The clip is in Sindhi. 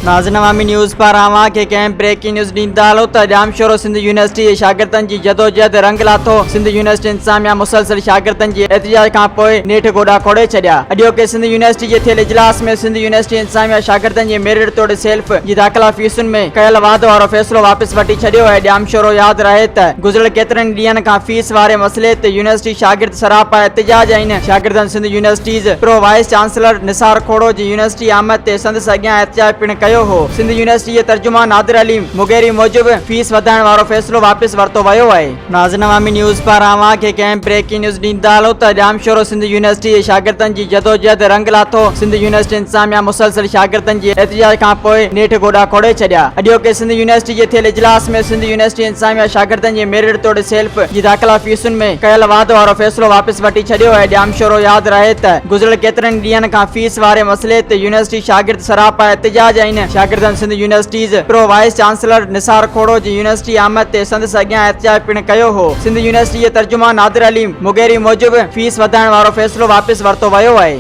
ناظرين عوامي نيوز پاران اوهان کي ڪنهن بريڪنگ نيوز ڏيندا هلون ته ڄامشورو سنڌ يونيورسٽي جي شاگردن جي جدوجهد رنگ لاٿو، سنڌ يونيورسٽي انتظاميا مسلسل شاگردن جي احتجاج کان پوء نيٺ گوڏا کوڙي ڇڏيا. اڄوڪي سنڌ يونيورسٽي جي ٿيل اجلاس ۾ سنڌ يونيورسٽي انتظاميا شاگردن جي ميرٽ توڙي سيلف جي داخلا فيسن ۾ ڪيل واڌ وارو فيصلو واپس وٺي ڇڏيو آهي. ڄامشورو ياد رهي ته گذريل ڪيترن ڏينهن کان فيس واري مسئلي تي يونيورسٽي شاگرد سراپا احتجاج آهن. شاگردن Sindh universities pro vice chancellor Nisar Khuhro جي يونيورسٽي آمد تي سندس اڳيان احتجاج پڻ ڪيو هو. سنڌ يونيورسٽي جي ترجمان نادر علي مغيري موجب فيس وڌائڻ وارو فيصلو واپس ورتو ويو آهي. ناظرين عوامي نيوز پاران اوهان کي ڪنهن بريڪنگ نيوز ڏيندا هلون ته ڄامشورو سنڌ يونيورسٽي جي شاگردن جي جدوجهد رنگ لاٿو، سنڌ يونيورسٽي انتظاميا مسلسل شاگردن جي احتجاج کان پوء نيٺ گوڏا کوڙي ڇڏيا. اڄوڪي سنڌ يونيورسٽي جي ٿيل اجلاس ۾ سنڌ يونيورسٽي انتظاميا شاگردن جي ميرٽ توڙي سيلف جي داخلا فيسن ۾ ڪيل واڌ وارو فيصلو واپس وٺي ڇڏيو آهي. ڄامشورو ياد رهي ته گذريل ڪيترن ڏينهن کان فيس واري مسئلي تي يونيورسٽي شاگرد سراپا احتجاج آهن. شاگردن Sindh universities pro vice chancellor Nisar Khuhro جي يونيورسٽي آمد تي سندس اڳيان احتجاج پڻ ڪيو هو. سنڌ يونيورسٽي جي ترجمان نادر علي مغيري موجب فيس وڌائڻ وارو فيصلو واپس ورتو ويو آهي.